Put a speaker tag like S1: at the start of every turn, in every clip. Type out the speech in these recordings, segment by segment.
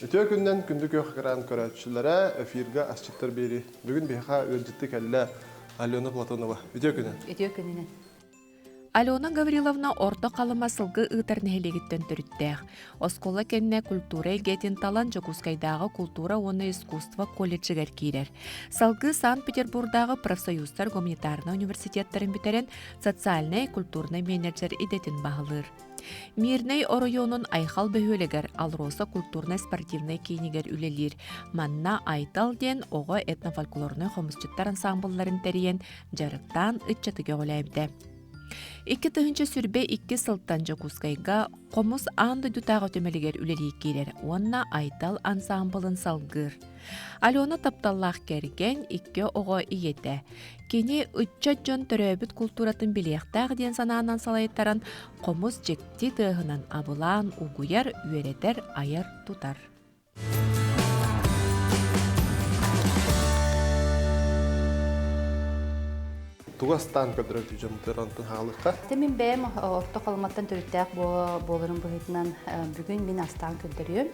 S1: Үтүө күннэн күндү күөх экран көрөөччүлэрэ, эфиргэ асчыттар биэри. Бүгүн биһиэхэ ыалдьытты кэллэ Алена Платонова. Үтүө күнүн.
S2: Үтүө күнүнэн.
S3: Алена Гавриловна Орто Халыма сылгы ыытар нэһилиэгиттэн төрүттээх. Оскуола кэннэ культура эйгэтин талан Дьокуускайдааҕы култуура уонна искусство колледжыгар киирэр. Салгыы Санкт-Петербурдааҕы профсоюзтар гуманитарнай университеттарын бүтэрэн социальнай культурнай менеджер идэтин баһылыыр. Мирнэй оройуонун Айхал бөһүөлэгэр Алроса культурнай-спортивнай киинигэр үлэлиир. Манна Айтал диэн оҕо этнофольклорнай хомусчуттар ансаамбылларын тэрийэн дьарыктаан ыччаты көҕүлээбитэ. 2022 сылтан Дьокуускайга Хомус аан дойдутааҕы түмэлигэр үлэлии киирэр уонна Айтал ансаамбылын салгыыр. Алена тапталлаах кэргэн, икки оҕо ийэтэ. Кини ыччат дьон төрөөбүт култууратын билиэхтээх диэн санаанан салайтаран, хомус дьикти тыаһынан абылаан угуйар, үөрэтэр, айар-тутар.
S1: Тугу астаан көрдөрөр дьоммутугар онтун хаалыахха.
S2: Мин бэйэм орто халыматтан төрүттээх буоларым быһыытынан бүгүн мин астаан көрдөрүөм.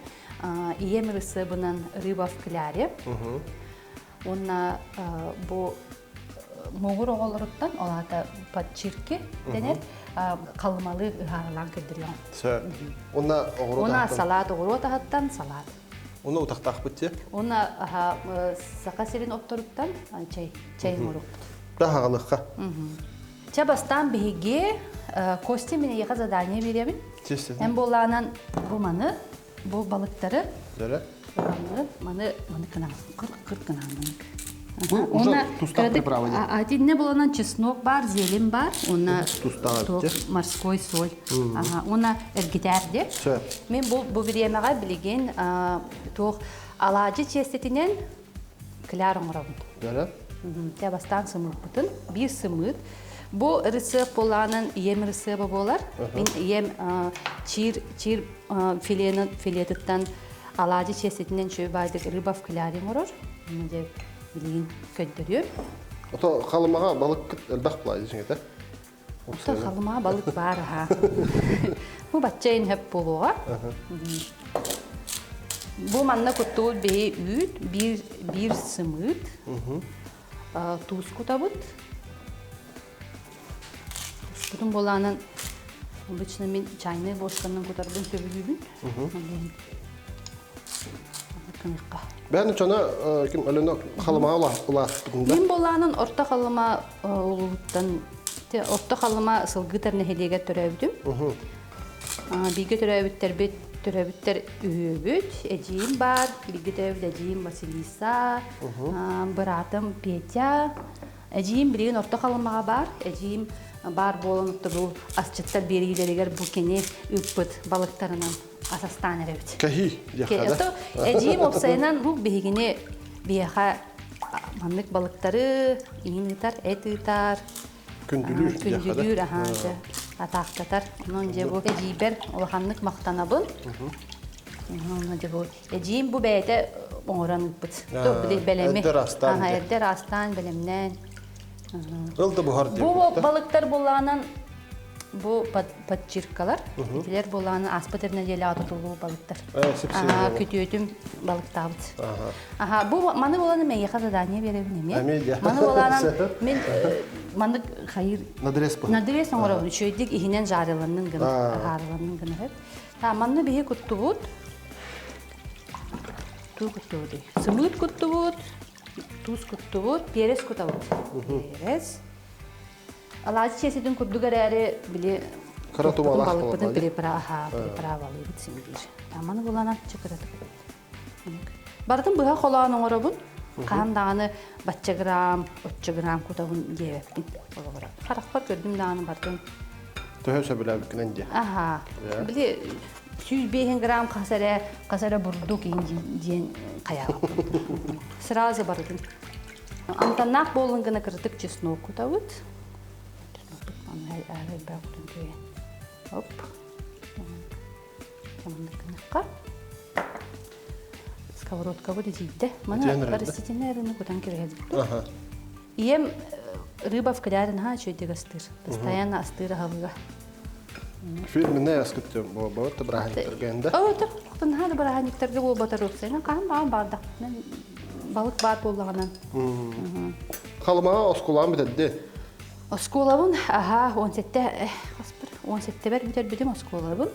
S2: Ийэм ырысыабынан рыба в кляре. Уонна бу муҥур оҕолоруттан, ол аата подчирки дэнэр, халымалы ыһаарылаан көрдөрүөҕүм.
S1: Сөп. Уонна оҕуруот
S2: Уонна салаат оҕуруот аһыттан салаат.
S1: Уонна утахтаахпыт дии.
S2: Уонна Саха сирин отторуттан чэй, чэй оҥоруохпут.
S1: Да хаҕалыахха.
S2: Чэ бастаан биһиги Костя мин эйиэхэ задание биэрэбин. Эн буолаанан бу маны, бу балыктары Маны маны кына кыр кыр кына
S1: Бу уже тустаах приправа дии.
S2: Атинне буланан чеснок бар, зелень бар, уонна морской соль. Ага, уонна эргитээр де. Мен бу бу бириэмэҕэ билигин туох алаадьы чиэстэтинэн кляр оҥоробун.
S1: Дөрө.
S2: Те бастаан сымыыппытын, биир сымыыт. Бу рецепт буолаанын ийэм рецеба буолар. Мин ийэм чиир чиир филенин филетыттан алаадьы чиэстэтинэн үчүгэй баайдык рыба в кляре оҥорор. Дьэ билигин көрдөрүөм.
S1: Ото халымаҕа балык элбэх буолаа дьиҥэтэ.
S2: Ото халымаҕа балык баар аха. Бу баччайын хөп буолуоҕа. Бу манна куттубут биһи үүт, биир, биир сымыыт, туус кутабыт. Туспутун буолаанан обычно мин чайный ложканан кутарбын сөбүлүүбүн.
S1: Бэйэн чона ким Алена халымаҕа улаахпытын да?
S2: Мин буолаанан орто халыма улууттан орто халыма сылгытар нэһилиэгэр төрөөбүтүм. Бииргэ төрөөбүттэрбит төрөөбүттэр үһүөбүт. Эдьиийим баар, бииргэ төрөөбүт эдьиийим Василиса, быраатым Петя, Эдьиийим билигин Орто Халымаҕа баар. Эдьиийим баар буолан бу асчыттар биэриилэригэр бу кини ыыппыт балыктарынан ас астаан эрэбит.
S1: Кэһии диэххэ да?
S2: Эдьиийим уопсайынан бу биһигини биһиэхэ маннык балыктары иин ыытар, эт ыытар,
S1: күндүлүүр
S2: күндүлүүр аһаа дьэ атаахтатар. Онон дьэ бу эдьиийбэр улаханнык махтанабын. Онон дьэ бу Эдьиийим бу бэйэтэ оҥорон ыыппыт. Били бэлэми. Эрдэ астаан бэлэмнээн.
S1: Ыл да буһар диэн.
S2: Бу балыктар буоллаҕынан бу подчиркалар. Итилэр буоллаҕынан ааспыт нэдиэлэҕэ тутуллуу балыктар. Күтүөтүм балыктаабыт. Аха, бу маны буолан мейеха задание биэрэбин эмиэ. Маны буолаанан мен маннык хайыр
S1: надрез бу.
S2: Надрез оҥоробун. Үчүгэйдик иһинэн жарыланнын гына, хаарыланнын гына. Манна биһи куттубут. Туу куттубут. Сымыыт куттубут, туус куттубут, перец кутабыт. Перец. Алаадьы чиэситин курдук эрээри били
S1: кыра тумалаах
S2: балыкпытын приправалыыбыт син биир. Маны буланан чыкыратык. Барытын быһа холоон оҥоробун. Хаһан даҕаны бачча грамм, оччо грамм кутабын диэбэппин. Харахпар көрдүм даҕаны барытын
S1: Төһө сөбүлээбиккинэн диэ.
S2: Аха. Били 105 грамм хас эрэ хас эрэ бурдук диэн хайаабаппын. Сразу барытын. Амтаннаах буолун гына кырытык чеснок кутабыт. Оп. Сковородкабыт итийдэ. Маны растительный рыны кутан кэбиһэбит. Ийэм рыба в кляре наһаа үчүгэйдик астыыр. Постоянно астыыр аһылыга.
S1: Фирменнэй аскыт буолбат бырааһынньыктарга энде.
S2: Оо, тохтон да бырааһынньыктарга буолбатар уопсайынан хаһан баҕан баарда. Балык баар буоллаҕынан.
S1: Халымаҕа оскуолаҕын бүтэрди.
S2: Оскуолабын, аха, 17 хаспыр, 17-бэр бүтэрбитим оскуолабын.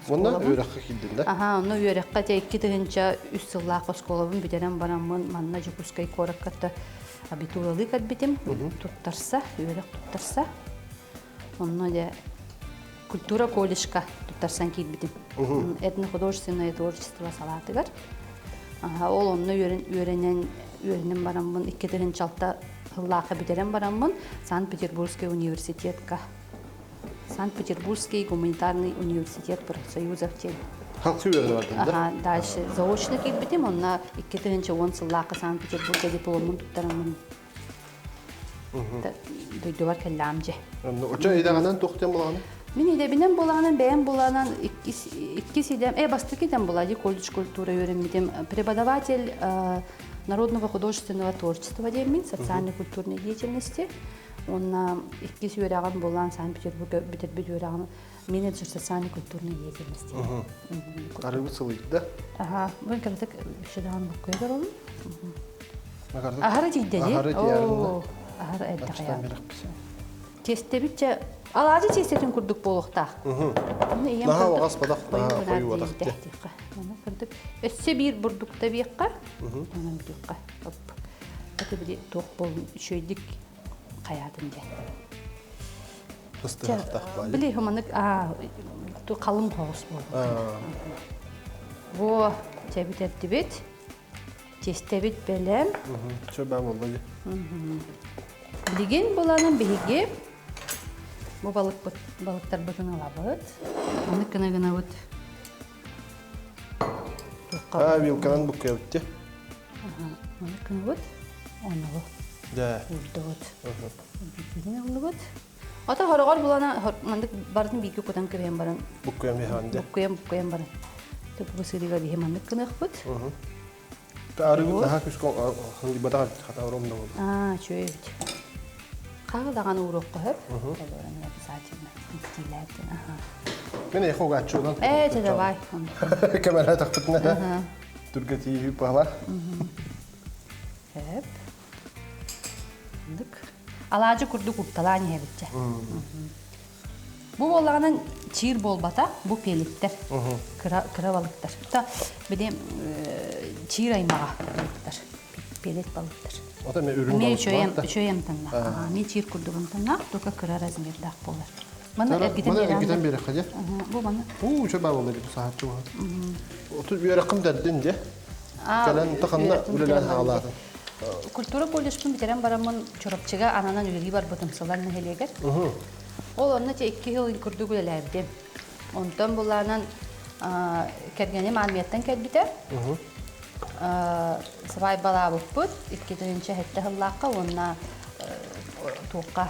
S1: Онно үөрэххэ киирдин да?
S2: Аха, онно үөрэххэ те 2003 сыллаах оскуолабын бүтэрэн бараммын манна Дьокуускай куоракка абитуралыы кэлбитим. Туттарса, үөрэх туттарса. Онно дьэ культура колледжка туттарсан киирбитим. Этнохудожественное творчество салаатыгар. Ол онно үөрэнэн үөрэнэн бараммын 2006 сыллаахха бүтэрэн бараммын Санкт-Петербургский университетка Санкт-Петербургский гуманитарный университет профсоюзов диэн
S1: Халқы үөрэнэ бардым да?
S2: Ага, дальше заочно киирбитим, онно 2010 сыллаахха Санкт-Петербурга дипломмун туттараммын дойдубар кэллэҕим дьэ.
S1: Очо идэҕинэн туох диэн булаҕын?
S2: Мин идэбинэн булаҕынан бэйэм булаҕынан иккис идэм, бастакы идэм була ди колледж культура үөрэммитим. Преподаватель народного художественного творчества диэммин, социально-культурной деятельности. Уонна иккис үөрэҕим булаан Санкт-Петербурга бүтэрбит үөрэҕим менеджер социально-культурной деятельности.
S1: Арыыбыт сылыйда.
S2: Аха, бу кыратык үчүдэҕин буккуйа көрөбүн. Аһара тиийдэ дии.
S1: Аһары тиийэрин
S2: Аһары элбэх Тиэстэбит алаадьы тиэстэтин курдук буолуохтаах.
S1: Наһаа уҕас бадах, наһаа хойуу бадах
S2: кырдык. Өссө биир бурдукта биэххэ. Онон бүтүөххэ. Это били туох буолун үчүгэйдик хайаатын диэн. Били хуманык халыҥ хоҕус буолбут. Во, чэбит эрдибит. Тиэстэбит бэлэм.
S1: Чө баа буолла дии.
S2: Билигин буланын биһиги бу балыкпыт балыктарбытын ылабыт. Маннык гына гынабыт.
S1: Аа, вилканан буккуйабыт дии.
S2: Маннык гынабыт. Онолу.
S1: Да.
S2: Уурдубут. Биирдин ыллыбыт. Ото хороҕор булана маннык барытын бииргэ кутан кэбиһэн баран.
S1: Буккуйан биһаан дии.
S2: Буккуйан буккуйан баран. Бу сырыыга биһи маннык гыныахпыт.
S1: Арыгы наһаа күскэ хандыбатах хата ором да болду.
S2: Аа, үчүгэй эбит. Хааҕы даҕаны ууруохха сөп. Олорон обязательно истиилээтин. Аха.
S1: Мен эхо гаччуунан.
S2: Ээ, чэ давай.
S1: Кэмэрэ тахпытына. Түргэтии пала.
S2: Сөп. Ындык. Алаадьы курдук укталаан иһэбитчэ. Бу буоллаҕынан чиир буолбата, бу пиэлиттэр, кыра, кыра балыктар. Та били чиир аймаҕа балыктар, пиэлит балыктар.
S1: Ото ме үрүҥ
S2: Эмиэ үчүгэй үчүгэй амтаннаах. Эмиэ чиир курдук амтаннаах, только кыра размердаах буолар. Маны эргитэн
S1: Маны эргитэн биэрэххэ дьэ.
S2: Бу маны.
S1: Уу, үчүгэй баа буолла бу саһарчы буолар. Оту үөрэххин дэрдин дьэ. Кэлэн таханна үлэлээн хаалаатын.
S2: Культура колледжпын бүтэрэн бараммын Чурапчыга ананан үлэлии барбытым Сылан нэһилиэгэр. Ол онно те икки сыл курдук үлэлээбитим. Онтон булаанан кэргэним армияттан кэлбитэ. Сыбаайбалаабыппыт 2007 сыллаахха уонна туохха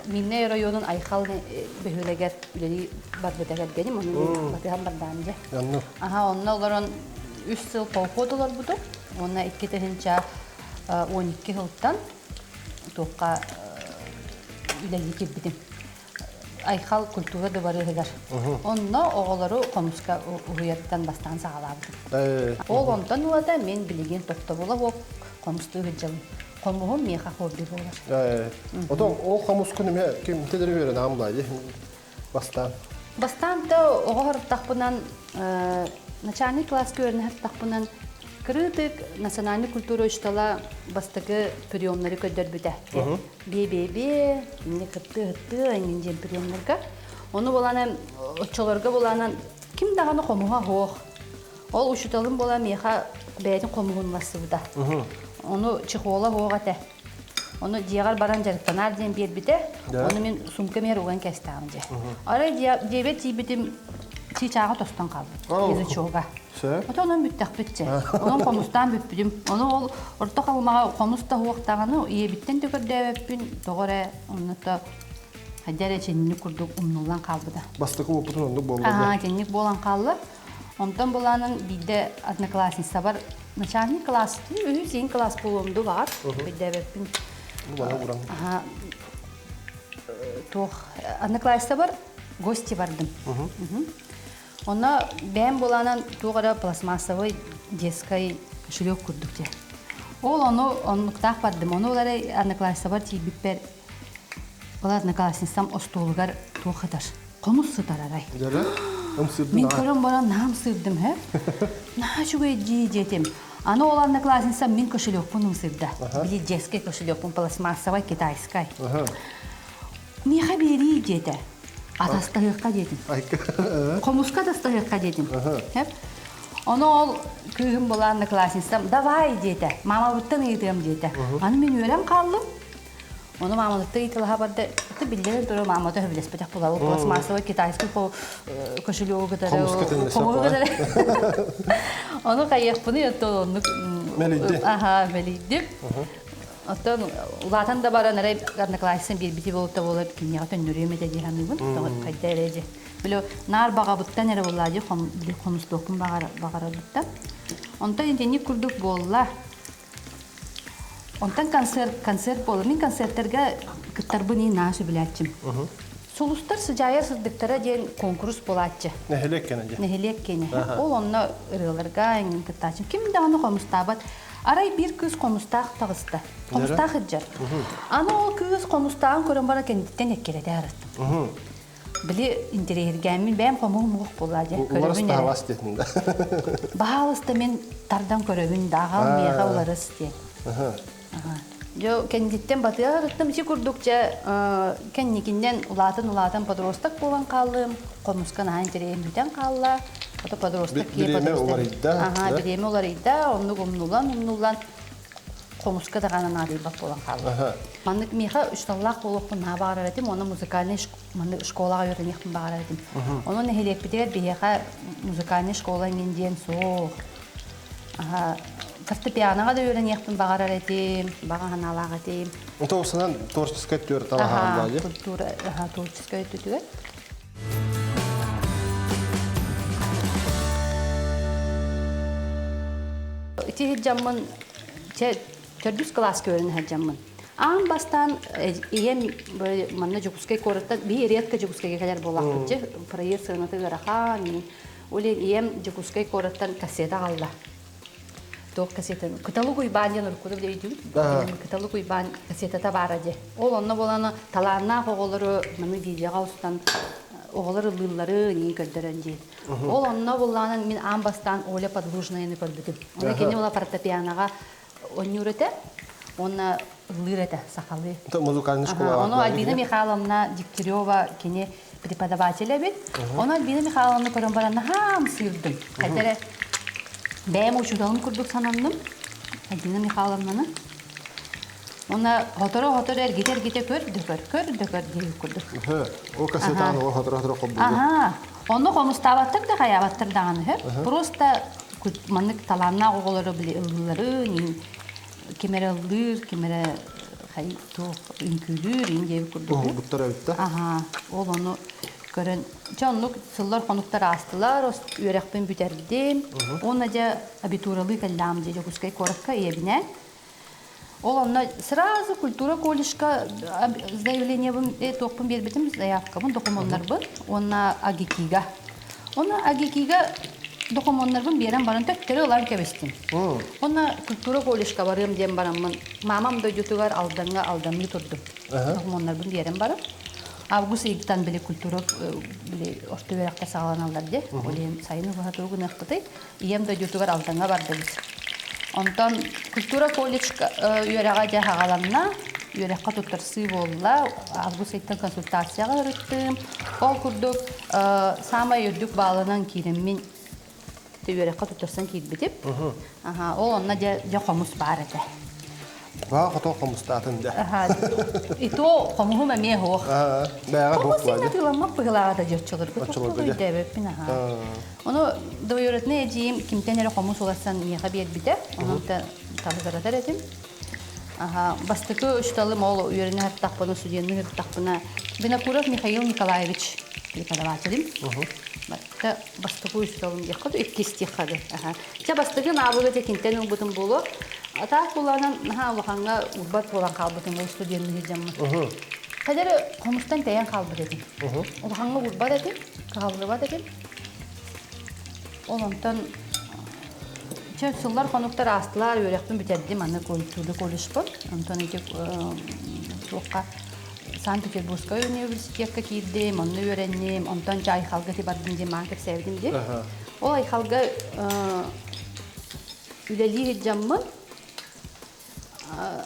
S2: Миннэй районун Айхал бөһүөлэгэр үлэлии барбыта кэргэним, ону батыһан бардаам дьэ. Аха, онно олорон үс сыл колхоз олорбутум. Уонна 2012 сылтан туохха үлэлии киирбитим. Айхал культура дыбарыһыгар. Онно оҕолору хомуска уһуйартан бастаан саҕалаабытым. Ол онтон ылата мен билигин тохтобула буок хомустуу сылдьабын. Хомуһум миэхэ хобби буолар.
S1: Отон ол хомускун эмэ ким тедери үөрэнэҕин былай бастаан?
S2: Бастаан да оҕо хортахпынан начальный класска үөрэнэ сыртахпынан кырыытык национальный культура учителя бастакы приемнары көрдөрбүтэ. Бие-бие-бие, инне кыттыы-ыттыы эҥин диэн приемнарга. Ону буланан оччолорго буланан ким даҕаны хомуһа суох. Ол учууталым буола миэхэ бэйэтин хомуһун уларсыбыта. Ону чехола суох этэ. Ону дьиэҕэр баран дьарыктанаар диэн биэрбитэ. Ону мин сумка мэр уган кэстэҕим дьэ. Арай дьиэбэр тиийбитим чыычааҕа тостон хаалбыт. Язычога. Ото онон бүттэхпит чэ. Онон хомустаан бүппүтүм. Ону ол орто халымаҕа хомус да суох даҕаны ийэбиттэн да көрдөөбөппүн. Тоҕо эрэ онно хайда эрэ чинник курдук умнуллан хаалбыта.
S1: Бастакы уопутун оннук буолла.
S2: Аа, итинник буолан хаалла. Онтон булаанын биирдэ одноклассницабар начальный класс, үһүс иин класс буолуом дуу баҕар, өйдөөбөппүн. Туох одноклассницабар Гости бардым. Онно бэйэм буланан туох эрэ пластмассовый детскай кошелек курдук дьэ. Ол ону оннуктаах бардым. Ону ол эрэ одноклассницабар тиийбиппэр ол одноклассницам остуолугар туох сытар? Хомус сытар арай.
S1: Дьэ, ымсыырдын
S2: Мин
S1: аҕай.
S2: көрөн баран наһаа ымсыырдым һэ. Наһаа үчүгэй дии диэтим. Аны ол одноклассницам мин кошелекпун ымсыырда. Били детский кошелекпун пластмассовый китайскай. Миэхэ биэрии диэтэ. Атастаһыахха диэтим. Хомуска атастаһыахха диэтим. Ону ол кыыһым была одноклассницам давай диэтэ. Мамабыттан ыйытыам диэтэ. Аны мин үөрэн хааллым. Ону мамалыттан ыйыталаһа барда. Это биллэрин туру мамата сөбүлэспэтэх буолар. Пластмассовый китайский кошелегу кытары хомуһу кытары. Ону хайыахпыный оттон оннук
S1: Мэлийди.
S2: Аха, мэлийдим. Оттон улаатан да баран эрэ одноклассницам биэрбити буолта буолар киниэхэ төннөрүөм этэ дии саныыбын. Хайда эрэ дьэ. Били наар баҕабыттан эрэ буоллаа дии били хомустуохпун баҕарарбыттан. Онтон итинник курдук буолла. Онтон концерт концерт буолла. Мин концерттергэ кыттарбын иин наһаа сөбүлээччим. Сулустар сыдьаайар сырдыктара диэн конкурс буолааччы.
S1: Нэһилиэк кэнэ дии.
S2: Нэһилиэк кэнэ. Ол онно ырыаларга эҥин кыттааччым. Ким даҕаны хомустаабат. Арай биир кыыс хомустаах таҕыста. Хомустаах сылдьар. Аны ол кыыс хомустааҕын көрөн баран кэнниттэн эккирэтэ арыттым. Били интэриэһиргээммин бэйэм хомуһум уох буолла дьэ.
S1: Уларыс таһабас диэтин да.
S2: Баһаалыста мин тардан көрөбүн да аҕал миэхэ уларыс диэн. Дьэ кэнниттэн батыа арыттым ити курдук дьэ кэнникиннэн улаатан-улаатан подросток буолан хааллым. Хомуска наһаа интэриэһим бүтэн хаалла. Ото подросток киһи
S1: Бириэмэ уларыйда.
S2: Аха, бириэмэ уларыйда. Оннук умнулан-умнуллан хомуска даҕаны наадыйбат буолан хаалла. Маннык миэхэ учууталлаах буолуохпун наһаа баҕарар этим. Онно музыкальный маннык школаҕа үөрэниэхпин баҕарар этим. Онон нэһилиэкпитигэр биһиэхэ музыкальный школа иҥин диэн суох. Фортепианоҕа да үөрэниэхпин баҕарар этим, баҕа санаалаах этим.
S1: Тоҕусунан творческай түөр талаһаан баайы.
S2: Культура, творческай өттүтүгэр. Ити сылдьаммын, чэ, төрдүс кылааска үөрэнэ сылдьаммын. Аан бастаан ийэм манна Дьокуускай куораттан, биһи редко Дьокуускайга кэлэр буоллахпыт, дьэ, проезд сыаната ыарахан, Ол иһин ийэм Дьокуускай куораттан кассета аҕалла. Туох кассетаны? Кыталык Уйбаан диэн уруккута билэ өйдүүбүт. Кыталык Уйбаан кассетата баара дии. Ол онно буолан талааннаах оҕолору маны видеоҕа устан оҕолор ыллыыллары иҥин көрдөрөн диэн. Ол онно буллаҕынан мин аан бастаан Оля Подлужнаяны көрбүтүм. Оны кини ула фортепианоҕа оонньуур этэ уонна ыллыыр этэ сахалыы.
S1: Музыкальный школа.
S2: Ону Альбина Михайловна Дегтярева кини преподаватель эбит. Ону Альбина Михайловна көрөн баран наһаа ымсыырдым. Хайда эрэ бэйэм учууталым курдук сананным Альбина Михайловнаны. Уонна хоторо-хоторо эргитэ-эргитэ көр да көр, көр да көр диир курдук.
S1: Ол кассетаан ол хоторо-хоторо холбуур.
S2: Аха. Онно хомустаабаттар да хайаабаттар даҕаны сөп. Просто маннык талааннаах оҕолору били ыллыылары ким эрэ ыллыыр, ким эрэ туох үҥкүүлүүр, иин диэбит курдук.
S1: Уһулбуттар эбит да.
S2: Аха. Ол ону көрөн, дьэ оннук сыллар хонуктар аастылар, үөрэхпин бүтэрдим. Уонна дьэ абитуралыы кэллэҕим дьэ Дьокуускай куоракка ийэбинээн. Ол онно сразу культура колледжка заявлениебын туохпун биэрбитим, заявкабын, докумуоннарбын уонна АГИКИга. Онно АГИКИга докумуоннарбын биэрэн баран төттөрү ылан кэбистим. Онно культура колледжка барыам диэн бараммын, мамам дойдутугар Алдаҥҥа Алданныы турдум. Докумуоннарбын биэрэн баран. Август ыйыттан били культура били орто үөрэхтэр саҕаланаллар дии. Ол иһин сайын убаһа тугу гыныахпытый? Ийэм дойдутугар Алдаҥҥа бардыбыт. Онтон культура колледжка үөрэҕэ дьэ хаҕаланна, үөрэххэ туттарсыы буолла, август ыйтан консультацияҕа ырыттым. Ол курдук саамай үрдүк баалынан киирэммин үөрэххэ туттарсан киирбитим. Ол онно дьэ, дьэ хомус баар этэ.
S1: Баа хото хомустаатын дьэ.
S2: И то хомуһум эмиэ суох.
S1: Бээҕэ
S2: Хомус син атыыламмат быһыылааҕа да оччолорго.
S1: Оччолорго дьэ.
S2: Өйдөөбөппүн аха. Ону двоюродный эдьиийим кимтэн эрэ хомус уларсан миэхэ биэрбитэ. Онон табыгаратар этим. Аха, бастакы учууталым ол үөрэнэ сырыттахпына, студенныы сырыттахпына Винокуров Михаил Николаевич преподавателим. Барыта бастакы учууталым диэххэ иккис диэххэ да. Аха. Чэ бастакы наабыгы дьэ кинтэн ылбытым буолуо. А так буланан наһаа улахаҥҥа урбат буолан хаалбытым ол студенныы сылдьаммын. Хадары хомустан тэйэн хаалбыт этим. Улахаҥҥа уурбат этим, кыһаллыбат этим. Ол онтон чэ сыллар хонуктар аастылар, үөрэхпин бүтэрдим, аны культура колледжпын. Онтон ити туохха Санкт-Петербургскай университекка киирдим, онно үөрэнним, онтон дьэ Айхалга ити бардым диэн маан кэпсээбитим дии. Ол Айхалга үлэлии сылдьаммын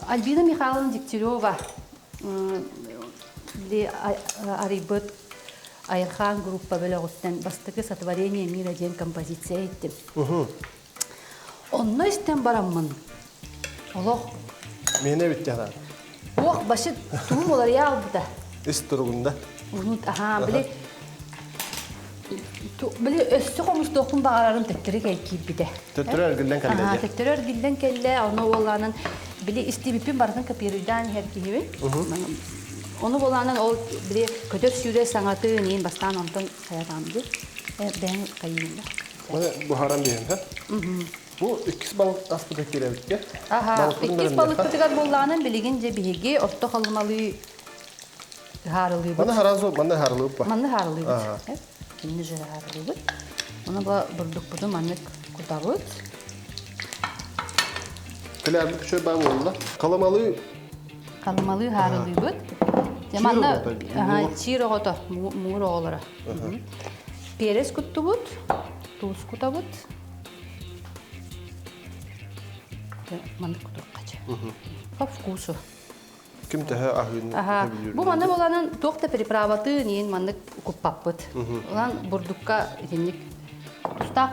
S2: Альбина Михайловна Дегтярева арыйбыт Айырхаан группа бөлөҕүттэн бастакы «Сотворение мира» диэн композиция иһиттим. Онно истэн бараммын олох
S1: Миэнэ эбит дьаһаан.
S2: Уох башыт тугум уларыйа албыта.
S1: Ис туругунда.
S2: Унут аhaa били били өссө хомустуохпун баҕарарым төттөрү киирбитэ.
S1: Төттөрү эргиллэн кэллэ.
S2: Аhaa төттөрү эргиллэн кэллэ. Ону уоллаанан били истибиппин барытын копируйдаан иһэр киһибин. Ону буолаанан ол били көтөр сүүрэр саҥатын иин бастаан онтон хайатаам дии. Бэйэҥ хайыылла.
S1: Маны буһаран биһэн, ха? Бу иккис балык аспыта киирэбитке.
S2: Аха, иккис балыкпытыгар буоллаҕынан билигин дьэ биһиги орто халымалыы ыһаарылыыбыт.
S1: Маны харазу, манны ыһаарылыыбыт.
S2: Манны ыһаарылыыбыт. Кинини же ыһаарылыыбыт. Оны бу бурдукпутун маннык кутабыт.
S1: Килэрбит үчүгэй баа буолла. Халымалыы
S2: Халымалыы ыһаарылыыбыт. Манна чиир оҕото, муур оҕолоро. Перец куттубут, туус кутабыт. Маннык кутуоххачы. По вкусу.
S1: Ким төһө аһыын
S2: Бу манна боланан туох да приправатын иин маннык куппаппыт. Улан бурдукка итинник тустаах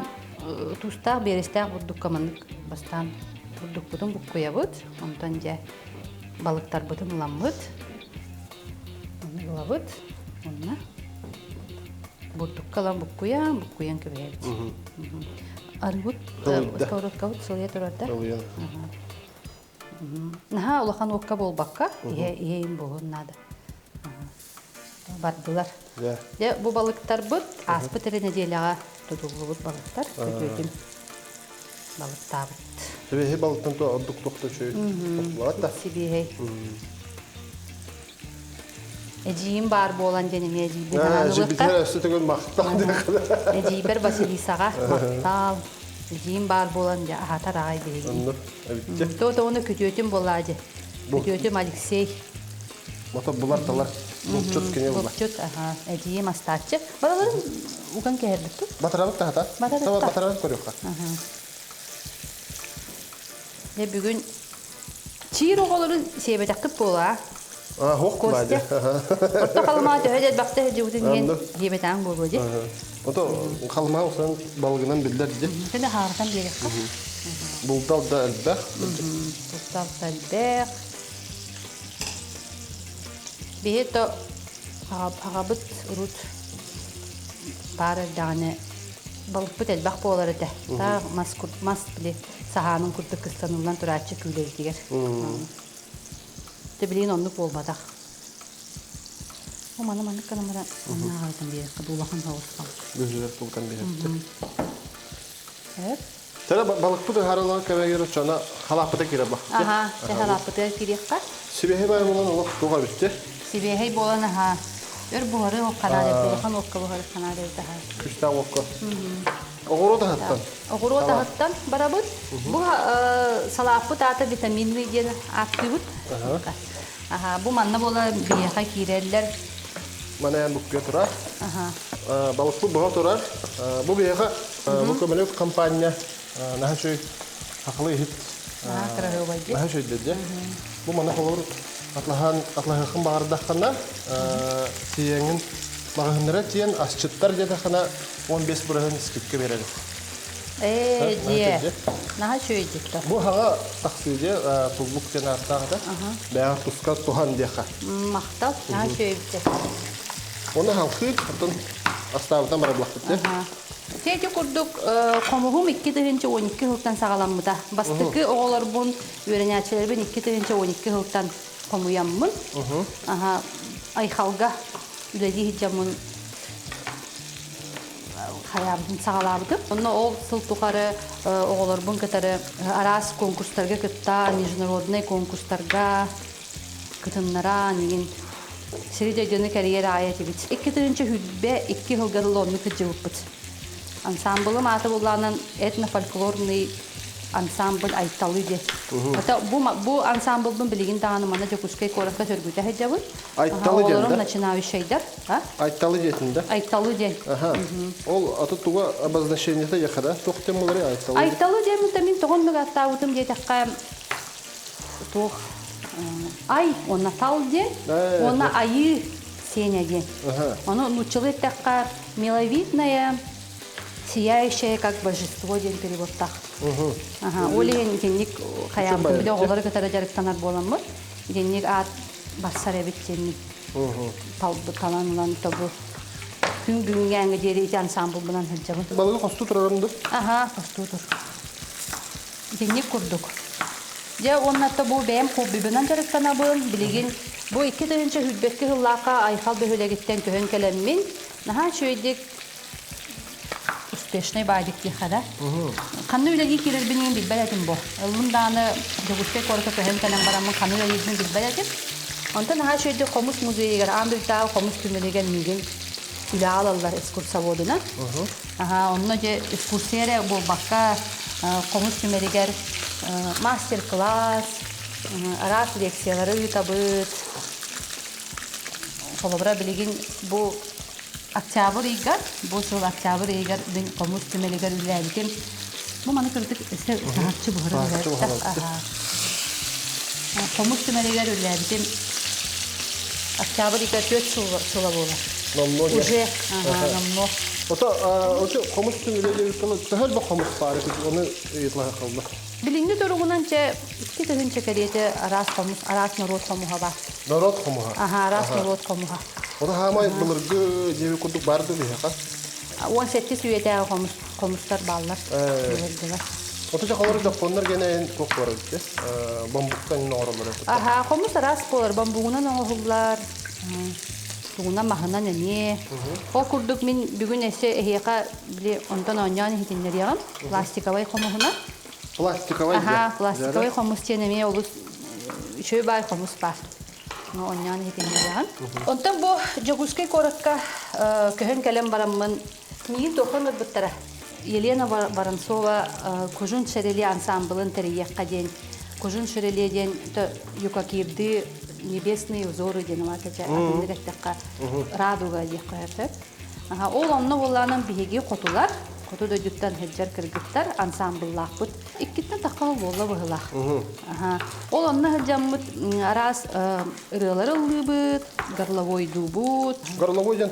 S2: тустаах биэрэстээх бурдукка маннык бастаан бурдукпутун буккуйабыт. Онтон дьэ балыктарбытын ыламмыт. Маннык ылабыт. Онно бурдукка ылан буккуйан, буккуйан кэбиһэбит. Арыгыт сковородкабыт сылыйа турар да. Наһаа улахан уокка буолбакка, иһэ иһэйин буолуон наада. Бардылар. Дьэ, бу балыктарбыт ааспыт эрэ нэдиэлэҕэ тутуллубут балыктар. Күтүөтүм балыктаабыт.
S1: Сибиэһэй балыктан то ордук тохто үчүгэй тохтулаат да.
S2: Сибиэһэй. Эдьиийим баар буолан диэн эмиэ эдьиийбин анаан ылыахха.
S1: Өссө төгүл махтал
S2: Эдьиийбэр Василисаҕа махтал. Эдьиийим баар буолан дьэ аһатар аҕай биһиги.
S1: Онно эбиттэ.
S2: То оны күтүөтүм буоллаа дьэ. Күтүөтүм Алексей.
S1: Мото булар талар. Булчут кини була.
S2: Булчут, аха. Эдьиийим астааччы. Бараларын уган кэһэрбит тут.
S1: Батарабыт тахата. Батарабыт көрүөххэ.
S2: Дьэ бүгүн чиир оҕолорун сиэбэтэххит буолаа.
S1: Ох,
S2: Костя. Орто халымаа төһө да элбэхтэ сылдьыбытын иһин диэбэтэҕиҥ буолуо дии.
S1: Ото халымаа усан балыгынан биллэр дии.
S2: Кэнэ хаарытан биэриэххэ.
S1: Бултал да элбэх.
S2: Бултал да элбэх. Биһи то аҕабыт урут баар эрдэҕинэ балыкпыт элбэх буолар этэ. Таах мас мас били саһаанын курдук кыстаныллан турааччы күүлэбитигэр. Тэ билигин оннук буолбатах. Бу маны маннык гынан баран манна аҕалытан биэриэххэ дуулахан соҕус балык.
S1: Бөһүлэр тулутан биэрэппит.
S2: Эп.
S1: Тэра балыкпыт ыһаарылаан кэбэгэр чана халааппыта киирэ ба.
S2: Аха, те халааппытыгар киириэххэ.
S1: Сибиэһэй баай буолан олох туох эбитти?
S2: Сибиэһэй буолан аха. Өр буһары ханаан эбит, улахан уокка буһары ханаан эбит аха.
S1: Күстээх уокка. Оҕуруот аһыттан.
S2: Оҕуруот аһыттан барабыт. Бу салааппыт аата витаминный диэн ааттыыбыт. Аха, бу манна буола биһиэхэ киирэллэр.
S1: Манайан буккуйа турар. Балыкпыт буһа турар. Бу биһиэхэ бу көмөлөк компания наһаа үчүгэй хахалы иһит. Наһаа үчүгэй дии. Бу маны холобур атлаһан атлаһыаххын баҕардаххына сиэҥин маҕаһыыннара тиийэн асчыттар диэтэххинэ 15 бырыһын скидка биэрэр.
S2: Ээ, дьиэ. Наһаа үчүгэй дьикта.
S1: Бу хаҕа тахсыы дьиэ туллук диэн ааттаах этэ. Бэйэҕэр туска туһан диэххэ.
S2: Махтал. Наһаа үчүгэй эбит.
S1: Оны халхыы, оттон астаабытан барабылахпыт дьэ.
S2: Ити курдук хомуһум 2012 сылтан саҕаламмыта. Бастакы оҕолорбун, үөрэнээччилэрбин 2012 сылтан хомуйаммын. Аха, Айхалга үлэлии сылдьаммын хайаабытын саҕалаабытым. Онно ол сыл тухары оҕолорбун кытары араас конкурстарга кытта, международнай конкурстарга кытыннаран, игин. Сири дойдуну кэрийэр аайы этибит. 2022 сылга дылы оннук сылдьыбыппыт. Ансамблым аата буллаанан этнофольклорный ансамбль Айталы диэн. Это бу, бу ансамблбын билигин даҕаны манна Дьокуускай куоракка сөргүтэ сылдьабын.
S1: Айталы диэн
S2: да? начинающайдар.
S1: Айталы диэтин да?
S2: Айталы диэн.
S1: Аха. Ол аты туга обозначениета яхада? Туох диэн булары Айталы?
S2: Айталы диэн мин тоҕоннук аттаабытым диэтэххэ туох ай уонна тал диэн уонна айыы сиэнэ диэн. Ону нууччалыы эттэххэ миловидная, сияющая как божество диэн переводтаах. Ага, ол иһин итинник хайаабытым бile оҕолору кытары дьарыктанар буоламмыт итинник аат барсар эбит диэммин талан ылан тобу күн бүгүҥҥээҥҥэ диэри ити ансамблбынан сылдьабын.
S1: Балыгы хостуу турарын ду?
S2: Аха, хостуу тур. Итинник курдук. Дьэ уонна бу бэйэм хоббибынан дьарыктанабын. Билигин бу 2022 сыллаахха Айхал бөһүөлэгиттэн көһөн кэлэммин, наһаа үчүгэйдик успешный баадик диэххэ да. Ханна үлэлии киирэрбин билбэт этим бу. Ыллым даҕаны Дьокуускай куоракка көһөн кэлэн бараммын ханна үлэлиирбин билбэт этим. Онтон наһаа үчүгэйдик хомус музейыгар аан дойдутааҕы хомус түмэлигэр миигин үлэҕэ ылаллар экскурсоводунан. Аха, онно дьэ экскурсия эрэ буолбакка, хомус түмэригэр мастер-класс, араас лекциялары ыытабыт. Холобура, билигин бу октябрь ыйга, бу сыл октябрь ыйыгар мин хомус түмэлигэр үлэлээбитим. Бу маны кырдык өссө таһаччы буһара Хомус түмэлигэр үлэлээбитим октябрь ыйга 4 сыла буолар.
S1: Номнуо
S2: Уже, ага, номнуо.
S1: Ото ото хомус түмүлэ диэбит төһө элбэх хомус баар оны ыйытлаһа қалды.
S2: Билиҥҥи туругунан чэ 2000 кэриэтэ араас хомус, араас норуот хомуһа бар.
S1: Норуот хомуһа.
S2: Аха, араас норуот хомуһа.
S1: Ото хаамай былыргы диэби курдук барды биһиэхэ.
S2: 18 үйэтээҕи хомус хомустар бааллар. Былыргылар.
S1: Ото чахалары дьоппоннор генен туох бар эбит бамбуктан оҥороллор эбит.
S2: Аха, хомус араас буолар, бамбугунан оҥоһуллар, тугунан маһынан эмиэ. Ол курдук мин бүгүн эссе эһиэхэ били онтон оонньоон иһитиннэриэҕим. Пластиковай хомуһунан.
S1: Пластиковай
S2: Аха, пластиковай хомус диэн эмиэ олус үчүгэй баай хомус баар. Оонньоон иһитиннэриэҕим. Онтон бу Дьокуускай куоракка көһөн кэлэн бараммын миигин туохха ыҥырбыттара. Елена Воронцова Кужун Шерели ансамблын тэрийиэххэ диэн Кужун Шерели диэн юкакирды небесные узоры диэн улаатача атыннык эттэххэ радуга диэххэ сөп. Ол онно буоллаанан биһиги хотулар, хоту дойдуттан сылдьар кыргыттар ансамбллаахпыт. Иккиттэн тахха буолла быһылаах. Ол онно сылдьаммыт араас ырыалары ыллыыбыт, горловойдуубут.
S1: Горловой диэн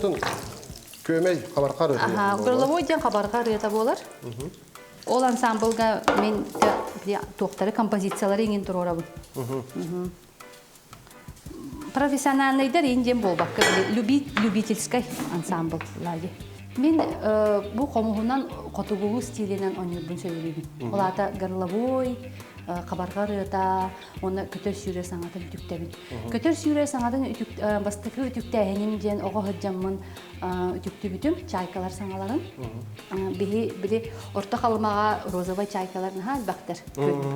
S1: күөмэй хабарха ырыата.
S2: Аха, горловой диэн хабарха ырыата буолар. Ол ансамблга мен туохтары композициялары иҥин туруорабын. Профессиональныйдар иин диэн буолбакка любительскай ансамбл лаги. Мин бу хомуһунан хотугулуу стилинэн оонньуурбун сөбүлүүбүн. Ол аата горловой, хабарҕа ырыата уонна көтөр сүүрэр саҥатын үтүктэбин. Көтөр сүүрэр саҥатын бастакы үтүктээһиним диэн оҕо сылдьаммын үтүктүбүтүм чайкалар саҥаларын. Биһи били Орто Халымаҕа розовай чайкалар наһаа элбэхтэр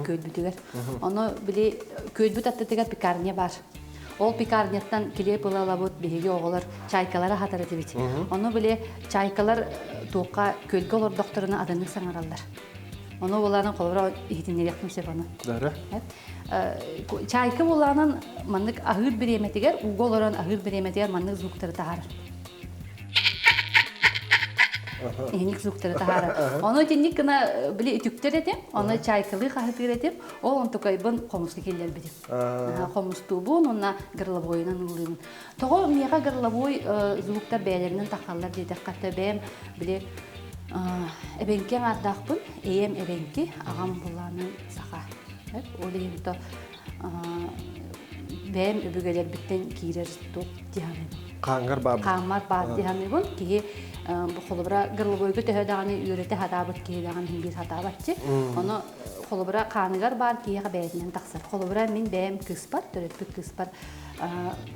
S2: күөлбүтүгэр. Ону били күөлбүт аттытыгар пекарня бар. Ол пекарняттан килиэп ыла-ылабыт биһиги оҕолор чайкалары аһатар этибит. Ону били чайкалар туохха күөлгэ олордохторуна атыннык саҥараллар. Ону буолаанан холобура иһитиннэриэхпин сөп ону. Чайка буолаанан маннык аһыыр бириэмэтигэр, ууга олорон аһыыр бириэмэтигэр маннык звуктары таһаарар. Иһиник звуктары таһаарар. Ону итинник гына били үтүктэр этим, ону чайкалыы хаһытыыр этим. Ол онтукайбын хомуска киллэрбитим. Хомустуубун уонна горловойунан ыллыыбын. Тоҕо миэхэ горловой звуктар бэйэлэринэн тахаллар диэтэххэ, бэйэм били эбэҥки аҥаардаахпын, ийэм эбэҥки, аҕам булаанын саха. Ол иһин то бэйэм өбүгэлэрбиттэн киирэр туох дии
S1: Хаангар баар.
S2: Хааммар баар дии саныыбын. Киһи холобура горловойга төһө даҕаны үөрэтэ сатаабыт киһи даҕаны иһин биир сатаабатчы. Ону холобура хааныгар баар киһиэхэ бэйэтинэн тахсар. Холобура мин бэйэм кыыспар, төрөппүт кыыспар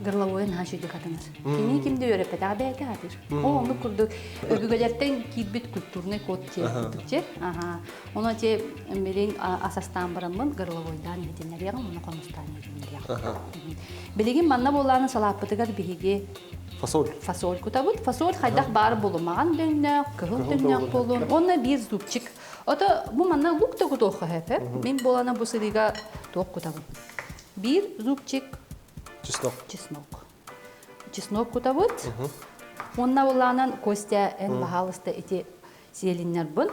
S2: горловойа наһаа үчүгэй хатанар. Кини ким да үөрэппэтэҕэ бэйэтэ хатыыр. Ол оннук курдук өбүгэлэртэн киирбит культурный код диэн Аха. Ону те билин асастаан бараммын горловойдаан иһитиннэриэҕим, уну хомустаан иһитиннэриэҕим. Билигин манна буолааны салааппытыгар биһиги
S1: фасоль.
S2: Фасоль кутабыт. Фасоль хайдах баар булумаҕан дөҥнөөх, кыһыл дөҥнөөх буолуон. Уонна биир зубчик. Ото бу манна лук да кутуохха сөп. Мин буолана бу сырыыга туох кутабын. Биир зубчик
S1: чеснок.
S2: Чеснок. Чеснок кутабыт. Уонна булаанан Костя эн баһаалыста ити сиэлиннэрбин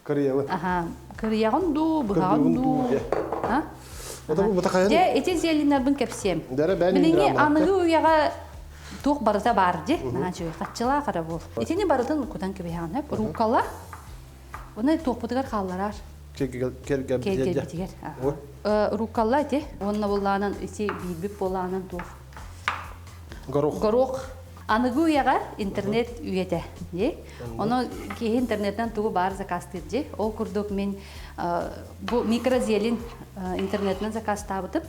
S1: Кырыйабын.
S2: Аха, кырыйаҕын дуу, быһаҕын дуу. А?
S1: Дьэ,
S2: ити зелиннарбын кэпсиэм. Билиҥҥи аныгы үйэҕэ туох барыта баар дии. Наһаа үчүгэй хаччылаах эрэ буол. Итини барытын кутан кэбиһэҕин сөп. Руккола. Уну туохпутугар хаалларар.
S1: Кэргэбитигэр.
S2: Руккола ити. Уонна буллаанан ити биирбит буолаанан туох.
S1: Горох.
S2: Горох. Аныгы үйэҕэ интернет үйэтэ дии. Ону киһи интернеттэн тугу баар заказтыыр дии. Ол курдук мин бу микрозелень интернетинэн заказтаабытым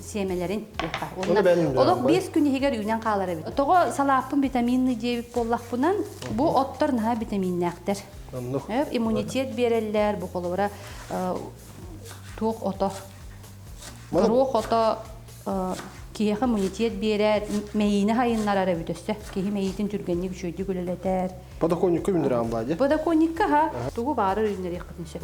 S2: сиэмэлэрин диэххэ. Уонна олох 5 күн иһигэр үүнэн хаалар эбит. Тоҕо салааппын витаминный диэбит буоллахпынан, бу оттор наһаа витаминнээхтэр. Иммунитет биэрэллэр, бу холобура туох ото. Горуох ото киһиэхэ иммунитет биэрэр, мэйиини хайыннарар эбит өссө. Киһи мэйиитин түргэнник үчүгэйдик үлэлэтэр.
S1: Подоконникка үүннэрэҕин баа дии?
S2: Подоконникка ха, тугу баары үүннэриэххитин сөп.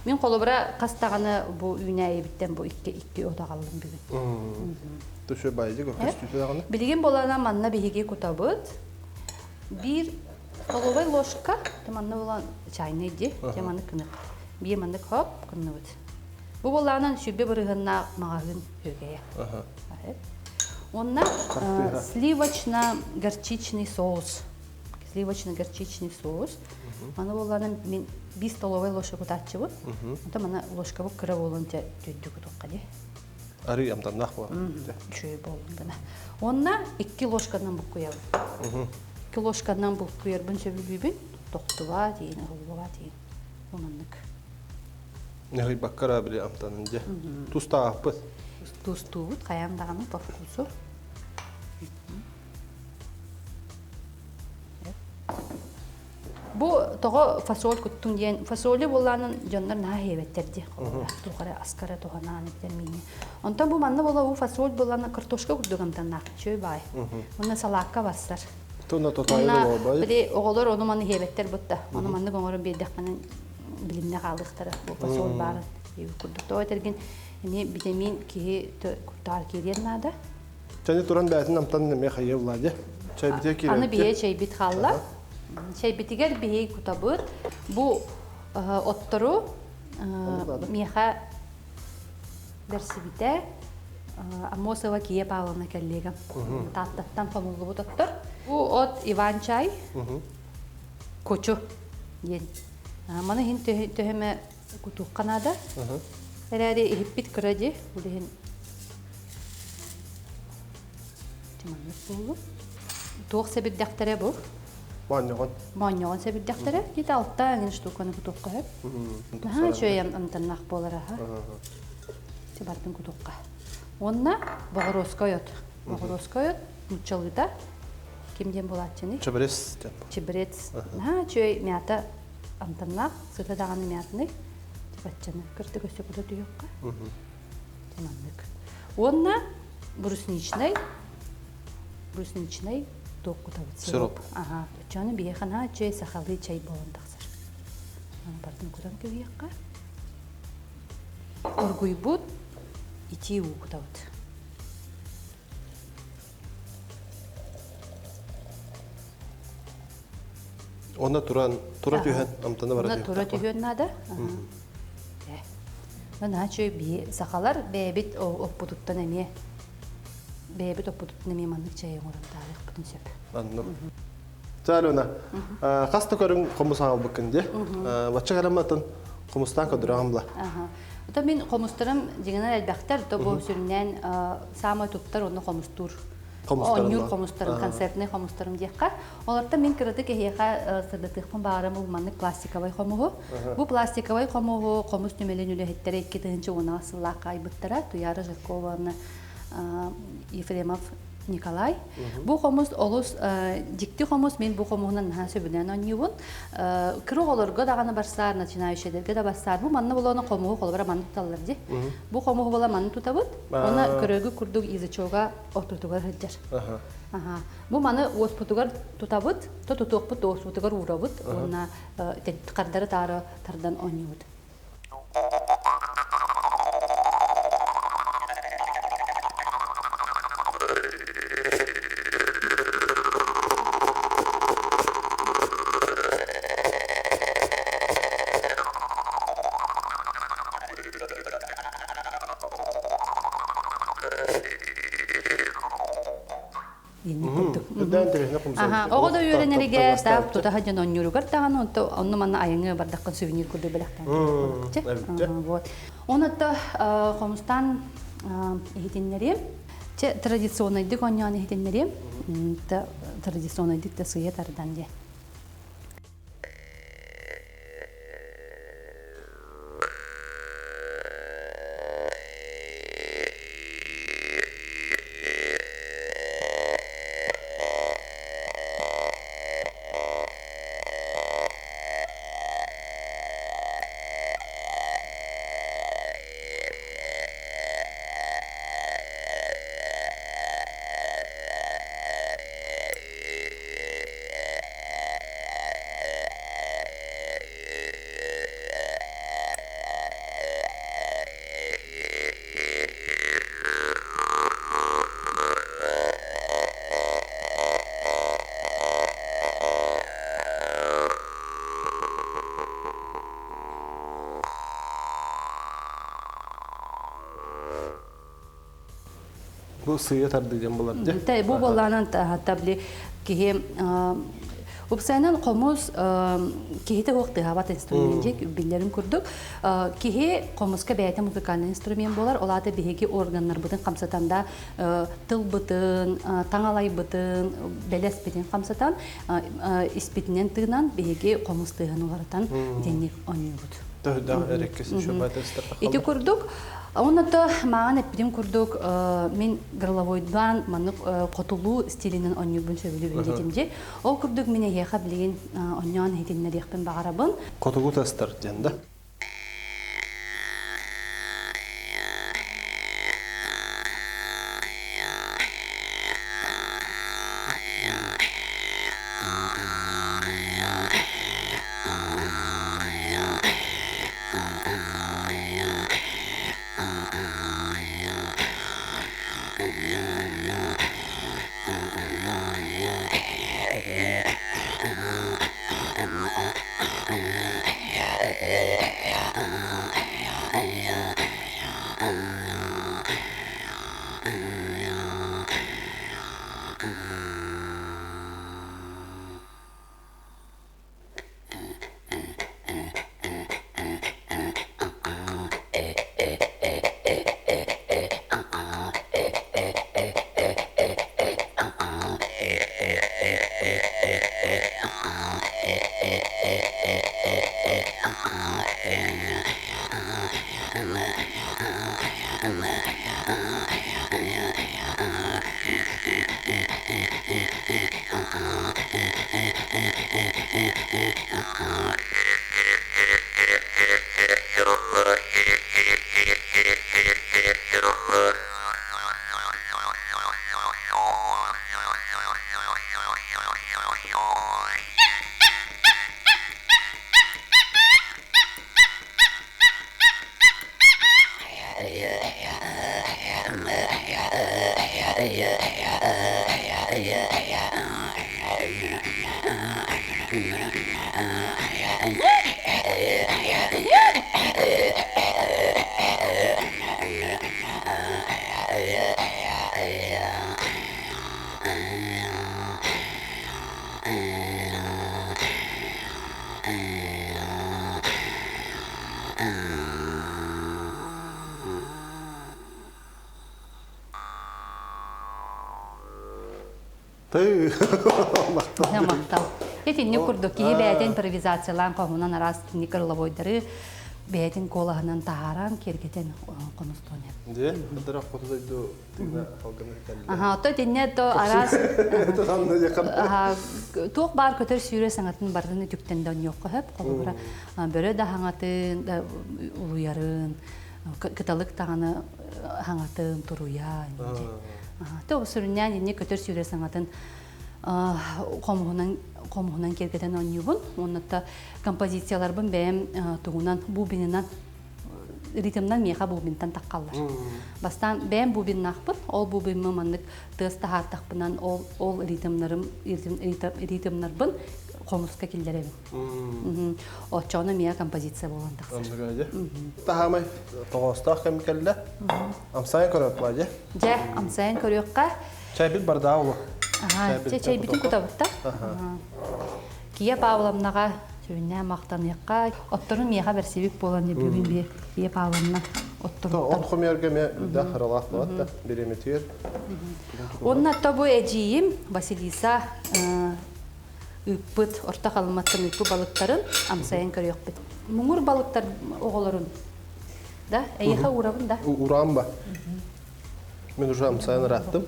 S2: Мин холобура хас даҕаны бу үүнээйибиттэн бу икки икки от аҕаллым бүгүн.
S1: Төсө баайдык көстүүтэ даҕаны.
S2: Билигин болана манна биһиги кутабыт. Биир столовай ложка, манна булан чайный ди, маннык кынык. Биир маннык хоп кынныбыт. Бу буоллаҕынан 20 бырыһыаннаах маҕаһыын үөгэйэ. Уонна сливочно-горчичный соус. Сливочно-горчичный соус. Маны буоллаҕынан мин 5 столовай ложка кутааччыбын. Онтон мана ложкабыт кыра буолан төддү кутуохха дии.
S1: Арыы амтаннаах буолар.
S2: Үчүгэй буоллун гына. Уонна 2 ложканан буккуйабын. 2 ложканан буккуйарбын сөбүлүүбүн. Тохтуба диин, ыллыба диин. Ононнук.
S1: Нехыйбакка били амтанын дьэ. Тустаахпыт.
S2: Тустуубут хайаан даҕаны по вкусу. Бу тоҕо фасоль куттуҥ диэн, фасоли буоллаанын дьоннор наһаа иһиэбэттэр дии. Туохара аскара туһанаан эбитэр миини. Онтон бу манна буола у фасоль буоллаана картошка курдук амтаннаах чөй баай. Уонна салаакка барсар.
S1: Туна тотайы
S2: болбай. Били оҕолор ону маны иһиэбэттэр бутта. Ону маннык оҥорон биэрдэххинэ билимне хаалыахтара. Бу фасоль баарын курдук. Тоҕо этэргин эмиэ витамин киһи куртаҕар киириэн наада.
S1: Чайы туран бээтин амтан эмиэ хайы Владя. Чай битэ киирэр.
S2: Аны биһиэ чайбит хаалла. Чайбитигэр биһи кутабыт. Бу оттору миэхэ бэрсибитэ Аммосова Кия Павловна коллегам. Тааттаттан хомуллубут оттор. Бу от Иван чай, кучу диэн. Маны иһин төһөмө кутуохха наада. Эрээри иһиппит кыра дии, ол иһин маннык буоллу. Туох сэбирдэхтэрэ бу?
S1: Моонньоҕон.
S2: Моонньоҕон сэбирдэхтэрэ. Ити алта эҥин штуканы кутуохха сөп. Наһаа үчүгэй амтаннаах буолар аха. Ити бардын кутуохха. Уонна боҕоруоска от. Боҕоруоска от нууччалыыта ким диэн буолааччыный?
S1: Чебурец.
S2: Чебурец. Наһаа үчүгэй мята амтаннаах, сыта даҕаны мятный. Баччаны кырдык өссө кута түһүөххэ. Маннык. Уонна брусничный брусничный туох кутабыт?
S1: Сироп.
S2: Ага. Оччону биһиэхэ наһаа үчүгэй сахалыы чай буолан тахсар. Бардын кутан кэбиһиэххэ. Оргуйбут итии уу кутабыт.
S1: Онно туран, тура түһэн, амтана бара
S2: Онно тура түһүөн наада. Наһаа үчүгэй биһи сахалар бэйэбит оппутуттан эмиэ бэйэбит оппутуттан эмиэ маннык чай оҥорон таһаарыахпытын сөп.
S1: Аннык. Чалюна, хас да көрүҥ хомус аҕалбыккын дии. Бачча кэлэмматын хомустаан көрдөрөҕүм бла.
S2: Ото мин хомустарым дьиҥинэн элбэхтэр, то бу сүрүннээн саамай туттар онно хомустуур. Оонньуур хомустарым, концертный хомустарым диэххэ. Олортон мин кыратык эһиэхэ сырдатыахпын баҕарам бу маннык пластиковай хомуһу. Бу пластиковай хомуһу хомус түмэлин үлэһиттэрэ 2010 сыллаахха айбыттара. Туяра Жиркова Ефремов. Николай. Бу хомус олус дьикти хомус, мин бу хомуһунан наһаа сөбүлээн оонньуубун. Кыра оҕолорго даҕаны барсаар, начинающайдарга да барсаар. Бу манна буолуона хомуһу холобура манна туталлар дии. Бу хомуһу буола манна тутабыт. Уонна көрөгү курдук язычога ортотугар сылдьар. Аха. Бу маны уоспутугар тутабыт, то тутуохпут уоспутугар уурабыт уонна хардары таары тардан оонньуубут. Оҕо да үөрэнэригэр таах тута сылдьан оонньууругар даҕаны онно манна айаҥҥа бардаххын сувенир курдук бэлэхтээн Вот. Онно хомустаан иһитиннэриэм. Чэ, традиционнайдык оонньоон иһитиннэриэм. Традиционнайдык да сыыйа тардан диэн.
S1: Бу сыыйа тардыы диэн буолар дии.
S2: Бу буоллаанан табли киһи Упсайынан хомус киһитэ суох тыаһаабат инструмент дии биллэрин курдук. Киһи хомуска бэйэтэ музыкальный инструмент буолар. Ол аата биһиги органнарбытын хамсатан да тылбытын, таҥалайбытын, бэлэспитин хамсатан, испитинэн тыынан биһиги хомус тыаһын уларытан дэнник оонньуубут. Ити курдук Онно мааҕын эппитим курдук мин горловойдаан маннык хотулуу стилинэн оонньуурбун сөбүлүүбүн диэтим дии. Ол курдук мин эһиэхэ билигин оонньоон иһитиннэриэхпин баҕарабын.
S1: Хотугу тастар диэн да?
S2: Махтал. Итинник курдук киһи бэйэтэ импровизациялаан хоһунан араас киник горловойдары. бэйэтин куолаһынан таһааран, киэргэтэн хомустуон сөп.
S1: Дьэ, быдырах хоту дойду тыына халгана кэллэ.
S2: Аха, ото итиннэ то араас туох баар көтөр сүүрэ саҥатын барытын үтүктэн да онньуохха сөп. Холобура, бөрө да хаҥатын, улуйарын, кыталык даҕаны хаҥатын туруйа. То сүрүннээн инни көтөр сүүрэ саҥатын хомуһунан хомуһунан киэргэтэн оонньуубун. Уонна композицияларбын бэйэм тугунан бубинынан ритмнан миэхэ бубинтан таххаллар. Бастаан бэйэм бубиннаахпын, ол бубиммын маннык тыас таһаартахпынан ол ол ритмнарым ритмнарбын хомуска киллэрэбин. Оччоҕуна миэхэ композиция буолан тахсар.
S1: Таһаамай тоҕоостоох кэм кэллэ. Амсайан көрөп дьэ.
S2: Дьэ, амсайан көрүөххэ.
S1: Чайбит бардаа улу.
S2: Аха, чайбитин кутабытта. Кия Павловнаҕа сүрүннээн махтаныахха. Отторун миэхэ бэрсибит буолан бүгүн би Кия Павловна отторуттан.
S1: От хомуйарга эмиэ үрдээх харалаах буолат да бириэмэтигэр.
S2: Уонна то бу эдьиийим Василиса ыыппыт орто халыматтан ыыппыт балыктарын амсайан көрүөхпүт. Муҥур балыктар оҕолорун да эйиэхэ уурабын да?
S1: Уурам ба. Мен уже амсайан ыраттым.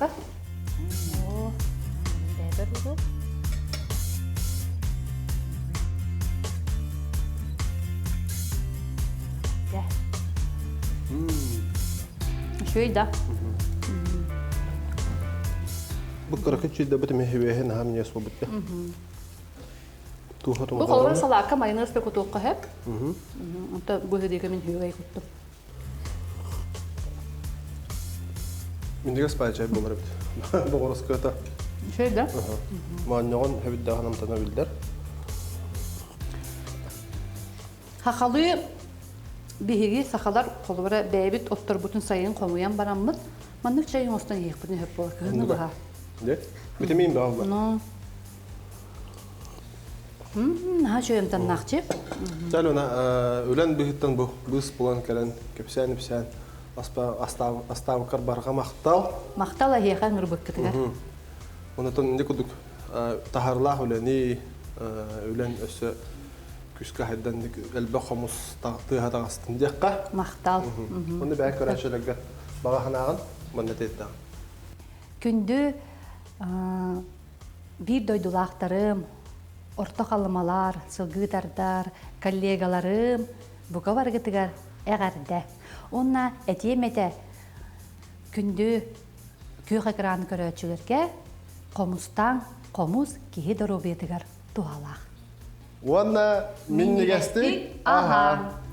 S2: Үчүгэй да.
S1: Бу кыракы чүйдэ бит мехибеһин наһаа минньигэс буолбут Туха
S2: Бу холобура салаакка майонез да кутуохха сөп. Онто бу һыдыга мин үчүгэй куттум.
S1: Минньигэс баай чай буолар эбит. Боҕороскуота.
S2: Үчүгэй да?
S1: Моонньоҕон хэбиддэҕин амтана биллэр.
S2: Хахалыы биһиги сахалар холобура бэйэбит отторбутун сайын хомуйан бараммыт маннык чай оҥостон иһиэхпитин сөп буолар кыһыны быһа.
S1: Дьэ, витамин баалла.
S2: Но наһаа үчүгэй амтаннаахчы.
S1: Алена, үлэн быһыттан бу быыс булан кэлэн кэпсээн-ипсээн астаабыккар барҕа махтал.
S2: Махтал эһиэхэ ыҥырбыккытыгар.
S1: Онотон инди курдук таһарлаах үлэни үлэн өссө күскэ хайдан элбэх хомус тыаһа таҕыстын диэххэ.
S2: Махтал.
S1: Оны бэйэ көрөөччүлэргэ баҕа санааҕын манна тиэрдэҕин.
S2: Күндү биир дойдулаахтарым, орто халымалар, сылгыытардар, коллегаларым бука барыгытыгар эҕэрдэ. Уонна этиэм этэ, күндү күөх экран көрөөччүлэргэ хомустаан хомус киһи доруобуйатыгар туһалаах.
S1: Уонна минньигэстик аһаан!